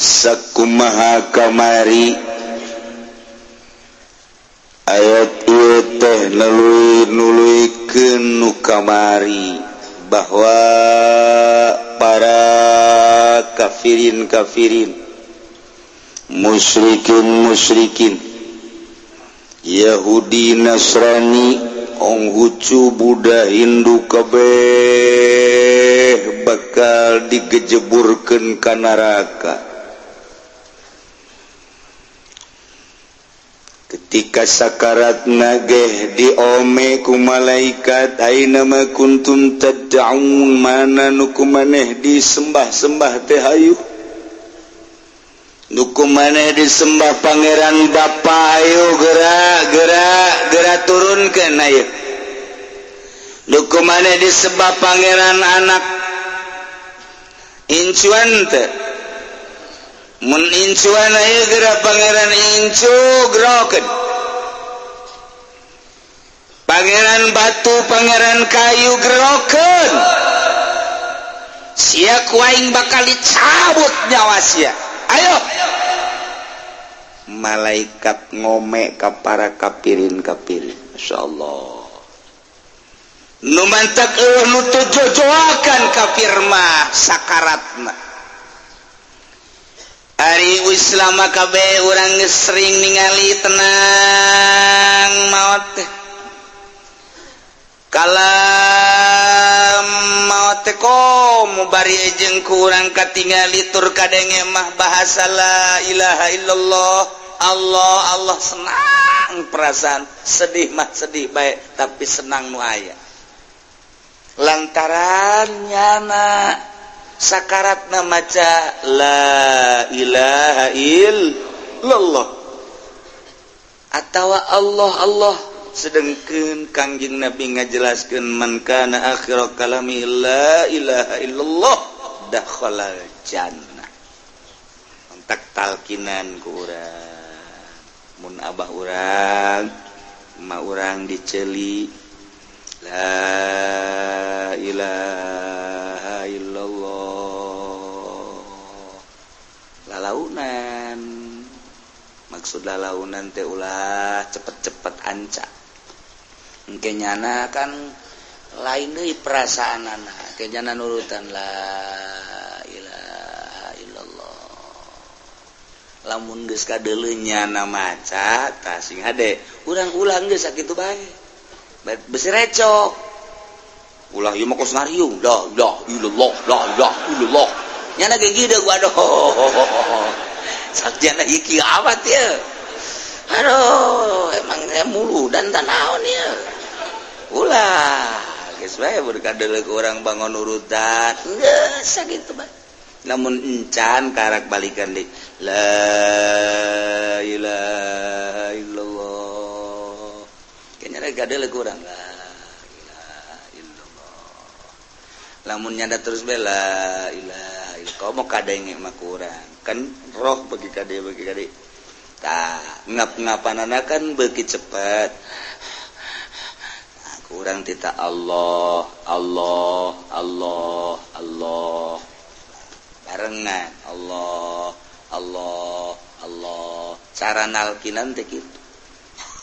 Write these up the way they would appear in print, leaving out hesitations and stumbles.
Sakumaha kamari, ayat ieu teh nului nuluykeun nu kamari bahwa para kafirin kafirin, musyrikin musyrikin, Yahudi, Nasrani, Konghucu, Buddha, Hindu, kabeh bakal digejeburkeun ka neraka. Ketika sakarat nageh diome ku malaikat, "Aina ma kuntum tad'un?" Mana nu ku maneh disembah-sembah teh? Hayu, nu ku maneh disembah Pangeran Bapa, ayo gerak gerak gerak, turunkan, ayo. Nu ku maneh disembah Pangeran Anak, incuan teh? Mun incuan, ayo gerak, Pangeran Incu gerokeun. Pangeran Batu, Pangeran Kayu, gerokeun sia, ku aing bakal dicabut nyawa sia, ayo. Malaikat ngome ka para kafirin kafirin. Masya Allah, nu mantak eueuh nu teu jojoakan kafir mah sakaratna. Ari Islam kabeh urang geus sering ningali tenang maot teh. Kalam maot teh komo bari jeung ku urang katingali tur kadenge mah bahasa la ilaha illallah, Allah Allah, senang perasaan. Sedih mah sedih baik, tapi senang nu aya lantaran nyana sakaratna maca la ilaha illallah atau Allah Allah. Sedengkeun Kangjeng Nabi ngajelaskeun, "Man kana akhir kalami la ilaha illallah dakhalal jannah." Entak talkinan ku urang mun abah urang, emak urang diceli la ilaha illallah, lalaunan. Maksud lalaunan teh ulah cepet-cepet anca. Engke nyana kan lain deui perasaan anak ke nyana nurutan la ilaha illallah. Lamun geus kadeuleu nyana maca tah, sing hade urang ulang geus sakitu bae, besi recok. Ulah ieu mah kos ngariung la ilaha illallah, la ilaha illallah, nyana ge gede. Waduh, sakjana iki amat ya. Aduh, emang mulu dan naon ya. Ulah geus bae, berkadeuleu urang bangun urutan geus sakitu bae. Namun encan karak balikan di la ilaha illallah, kayaknya kadeuleu urang la ilaha illallah. Lamun nyada terus be la ilaha illallah, komo kadenge mah kurang kan roh bagi kade bagi kade tah ngap-ngapanana kan beuki cepet kurang tita Allah Allah Allah Allah barengan Allah Allah Allah. Cara nalkinan teh kitu,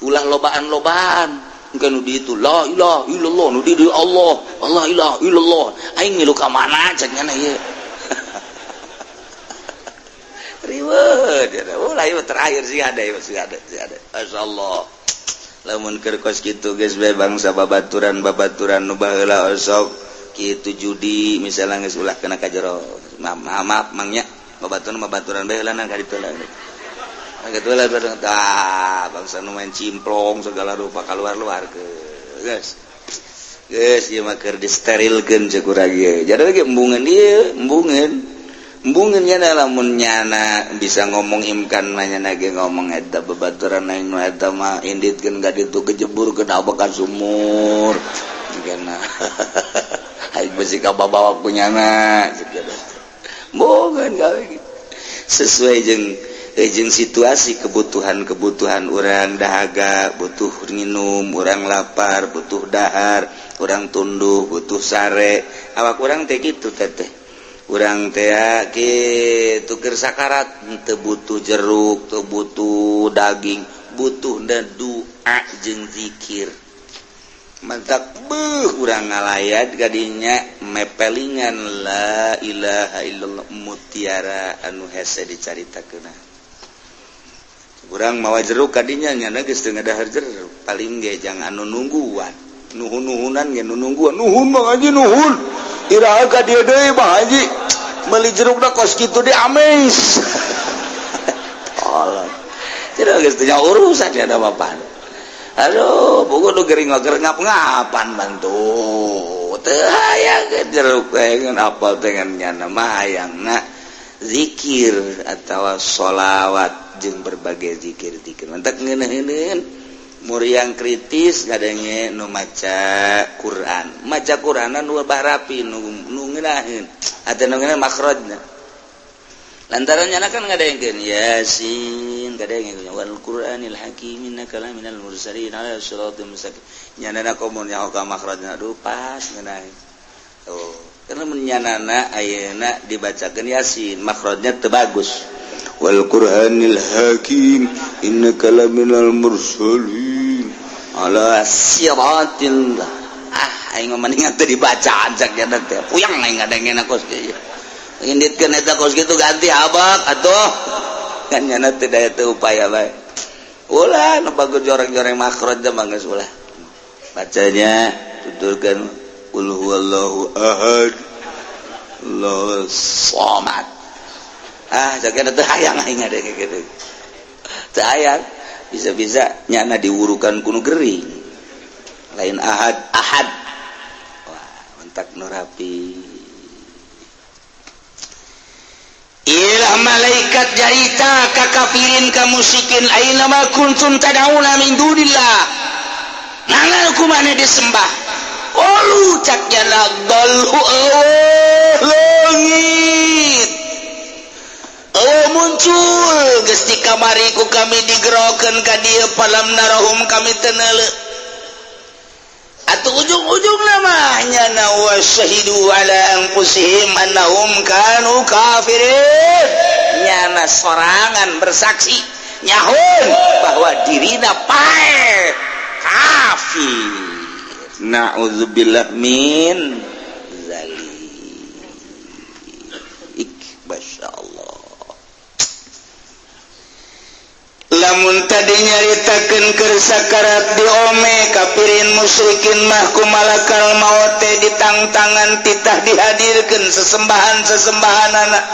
ulah lobaan-lobaan. Engke nu di itu la ilaha illallah, nu di dieu Allah Allah ilaha illallah, aing milu ka mana cek nyana ieu? Riweuh. Ulah ieu terakhir sih ada sih, ada sih, ada. Masyaallah, lamun keur kos kitu geus bae bangsa babaturan babaturan nu baheula osok kitu judi misalnya, geus ulah kena ka jero. Maaf, maaf, maaf mangnya, babaturan babaturan bae heula ka ditu lah. Gitu lah, tah bangsa nu main cimplong segala rupa keluar-luar ke geus geus ieu mah keur disterilkeun cek urang ieu. Jadi lagi embungeun ieu, embungeun embungeun nyana. Lamun nyana bisa ngomong imkan mah, nyana ge ngomong eta babaturan aing nu eta mah inditkeun ka ditu, kejebur ke ka sumur jigana aing besi ka babawa ku nyana. Embungeun gawe sesuai jeung situasi kebutuhan-kebutuhan orang. Dahaga butuh minum, orang lapar butuh dahar, orang tunduh butuh sare. Awak orang teh gitu teteh. Urang teh kitu keur sakarat teu butuh jeruk, teu butuh daging, butuh dan doa jeung zikir. Mantap beuh, urang ngalayat gadinya mepelingan la ilaha illallah, mutiara anu hese dicaritakeun. Urang mawa jeruk kadinya, nyana geus teu ngadahar jeruk, paling ge jang anu nungguan, nuhun-nuhunan ge nu nungguan. "Nuhun, Bang Haji, nuhun. Iraha ka dieu deui, Bang Haji? Meuli jerukna kos kitu di ames." Tolong, tidak geus teu urusan ya ada apa. Aduh, buku nu gering mah keur ngap-ngapan bantu. Teu hayang jeruk teh, apal dengan nyana mah hayangna zikir atau sholawat jeung berbagai zikir-zikir. Mantak ngeunaheun muriang kritis kadangnya nu maca Quran, maca Quran nu barapi, nu ngeunaheun atau nu ngeunaheun makhrajna, lantaran nyana kan ngadengkeun Yasin, kadang wal Qur'anil hakim innaka laminal mursalin ala siratal mustaqim, nyana komo nyaho ka makhrajna. Aduh, pas ngeunaheun. Oh, karena menyanana ayeuna dibacakeun Yasin makhrajnya teu bagus, wal Qur'anil hakim innaka laminal mursalin ala siratil, ah, aing mah mendingan teu dibaca cak nya teh, puyeng aing ngadengkeun kos kieu. Inditkeun eta kos kitu, ganti abak atuh kan, nyana teu daya teu upaya bae. Ulah nu bagus joreng-joreng makhraj mah geus ulah bacanya, tuturkan qul huwallahu ahad Allahu samad. Ah, jaga teu hayang aing ngadenge kitu, teu hayang. Bisa-bisa nyana diwurukan kuno gering, lain ahad ahad. Wah, mentak nu rapi. Ilah malaikat jarita ka kafirin, ka musyrikin, aina ma kuntum tad'una min dunillah, nana ku maneh disembah? Qalu, cak nyana, dallu, leungit. Oh, muncul geus di kamari ku kami digerokeun ka dieu, falam narahum, kami teu neuleu atuh. Ujung-ujung namanya na wasyahidu ala anfusihim annahum kanu kafirin, nyana sorangan bersaksi nyahun bahwa dirina pae kafir. Na'udzubillah min zalik. Masya Allah. Lamun tadi nyaritakeun keur sakarat diome kafirin musyrikin mah, ku malakal maut teh ditangtangan, titah dihadirkeun sesembahan-sesembahan anak.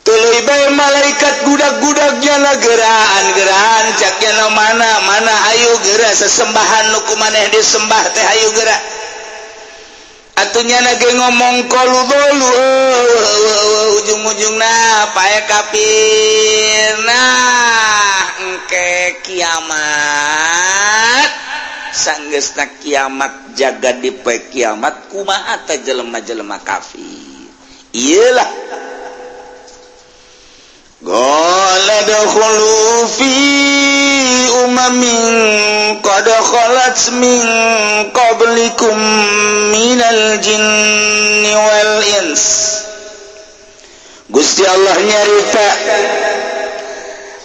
Tuluy bae malaikat gudak-gudaknya na geraan geraan, caknya na, mana mana, ayo geura sesembahan nu ku maneh disembah teh, ayo geura atuh. Nyana ge ngomong qalu dolu, ujung-ujungna pae kafir. Nah, engke kiamat, sanggeusna kiamat jaga di poe kiamat, kumaha teh jelema-jelema kafir? Iyalah. Qala udkhulu fi umamin qad khalat min qablikum minal jinni wal ins. Gusti Allah nyarita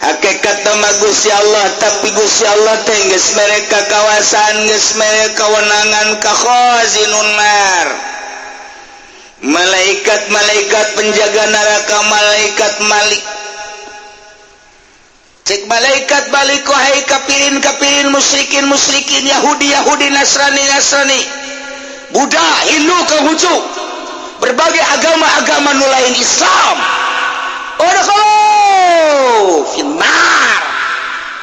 hakikat nama Gusti Allah, tapi Gusti Allah teh geus mere kawasan, geus mere kewenangan ka khazinun nar, malaikat-malaikat penjaga neraka, malaikat Malik. Cek malaikat balik, wahai kafirin kafirin, musyrikin musyrikin, Yahudi Yahudi, Nasrani Nasrani, Buddha, Hindu, Konghucu, berbagai agama-agama nu lain Islam, udkhulu finnar,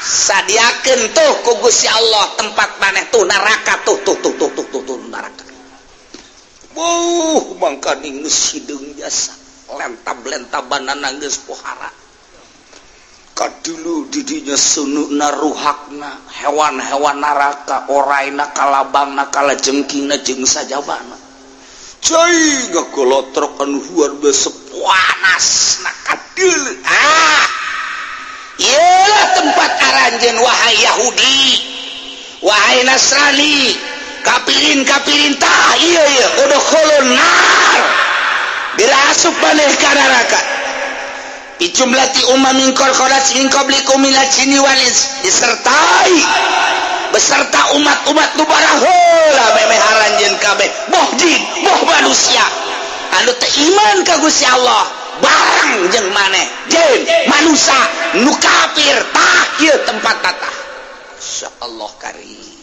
sadiakeun tuh ku Gusti Allah tempat maneh tuh neraka, tuh tuh tuh tuh tuh tuh, tuh neraka. Wuh, mangkaning geus hideung jasa lentab-lentabanana geus pohara dulu didinya, sununa, ruhakna, hewan-hewan neraka, oraina, kalabangna, kalajengkingna, jeung sajabana. Cai ngagolotrok anu luar biasa panas na kadil. Ah, iyalah tempat aranjeun, wahai Yahudi, wahai Nasrani, kafirin kafirin, tah iya iya, udkhulun nar. Geura asup maneh ka neraka. Fi jumlati umamin qad khalat min qablikum minal jinni wal ins, disertai beserta umat-umat nu baraheula memeh aranjeun kabeh, boh jin boh manusia anu teu iman ka Gusti Allah, bareng jeung maneh jin manusia nu kafir. Tah, ieu tempat tatah. Insyaallah karim.